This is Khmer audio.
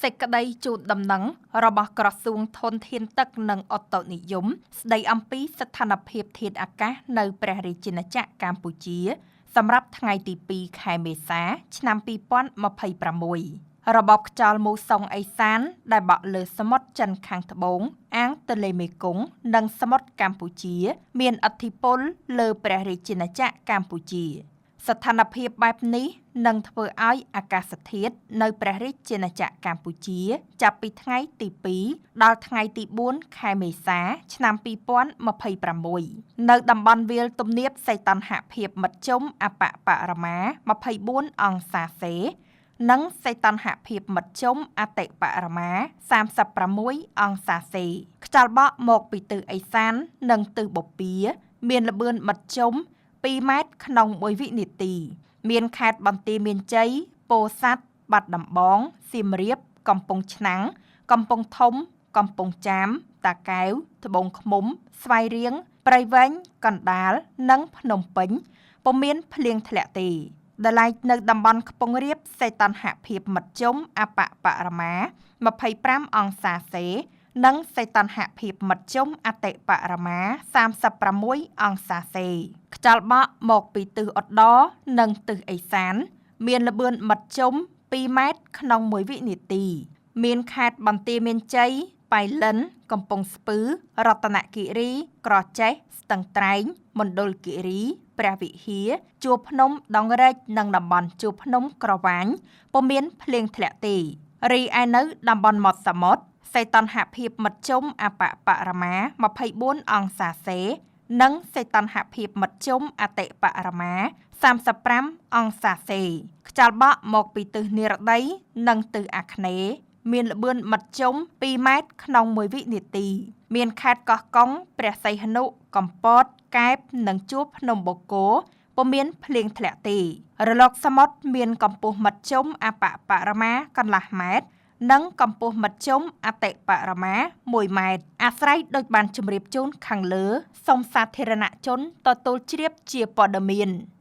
សេចក្តីជូនដំណឹងរបស់ក្រសួងធនធានទឹកនិងឧតុនិយមស្តីអំពីស្ថានភាពធាតុអាកាសនៅព្រះរាជាណាចក្រកម្ពុជា សម្រាប់ថ្ងៃទី2ខែមេសា ឆ្នាំ2026របបខ្យល់មូសុងឥសានដែលបក់លើសមុទ្រចិនខាងត្បូងអាងទន្លេមេគង្គនិងសមុទ្រកម្ពុជា មានឥទ្ធិពលលើព្រះរាជាណាចក្រកម្ពុជា ស្ថានភាពបែបនេះនឹងធ្វើឲ្យអាកាសធាតុនៅព្រះរាជាណាចក្រកម្ពុជា ចាប់ពីថ្ងៃទី2ដល់ថ្ងៃទី4ខែមេសា ឆ្នាំ2026នៅតំបន់វាលទំនាបសីតុណ្ហភាពមធ្យមអបបរមា24អង្សាសេ និងសីតុណ្ហភាពមធ្យមអតិបរមា36អង្សាសេខ្យល់បក់មកពីទិសឦសាន និងទិសបូព៌ាមានល្បឿនមធ្យម2ម៉ែត្រក្នុង1វិនាទី មានខេត្តបន្ទាយមានជ័យពោធិ៍សាត់បាត់ដំបងសៀមរាបកំពង់ឆ្នាំងកំពង់ធំកំពង់ចាមតាកែវត្បូងឃ្មុំស្វាយរៀងព្រៃវែងកណ្ដាលនិងភ្នំពេញពុំមានភ្លៀងធ្លាក់ទេដែលឡែកនៅតំបន់ខ្ពង់រាបសីតុណ្ហភាពមធ្យមអបបរមា25អង្សាសេ និងសីតុណ្ហភាពមធ្យមអតិបរមា36អង្សាសេខ្យល់បក់មកពីទិសឧត្តរនិងទិសឦសាន មានល្បឿនមធ្យម2ម៉ែត្រក្នុង1វិនាទី មានខេត្តបន្ទាយមានជ័យប៉ៃលិនកំពង់ស្ពឺរតនគិរីក្រចេះស្ទឹងត្រែងមណ្ឌលគិរីព្រះវិហារជួរភ្នំដងរែកនិងតំបន់ជួរភ្នំក្រវាញពុំមានភ្លៀងធ្លាក់ទេរីឯនៅតំបន់មាត់សមុទ្រសីតុណ្ហភាពមធ្យមអបបរមា24អង្សាសេ និងសីតុណ្ហភាពមធ្យមអតិបរមា35អង្សាសេខ្យល់បក់មកពីទិសនិរតីនិងទិសអាគ្នេយ៍មានល្បឿនមធ្យម2ម៉ែត្រក្នុង1វិនាទី មានខេត្តកោះកុងព្រះសីហនុកំពតកែបនិងជួរភ្នំបូកគោពុំមានភ្លៀងធ្លាក់ទេរលកសមុទ្រមានកម្ពស់មធ្យមអបបរមាកន្លះម៉ែត្រនិងកម្ពស់មធ្យមអតិបរមា1ម៉ែត្រអាស្រ័យដោយបានជម្រាបជូនខាងលើសូមសាធារណជនទទួលជ្រាបជាព័ត៌មាន។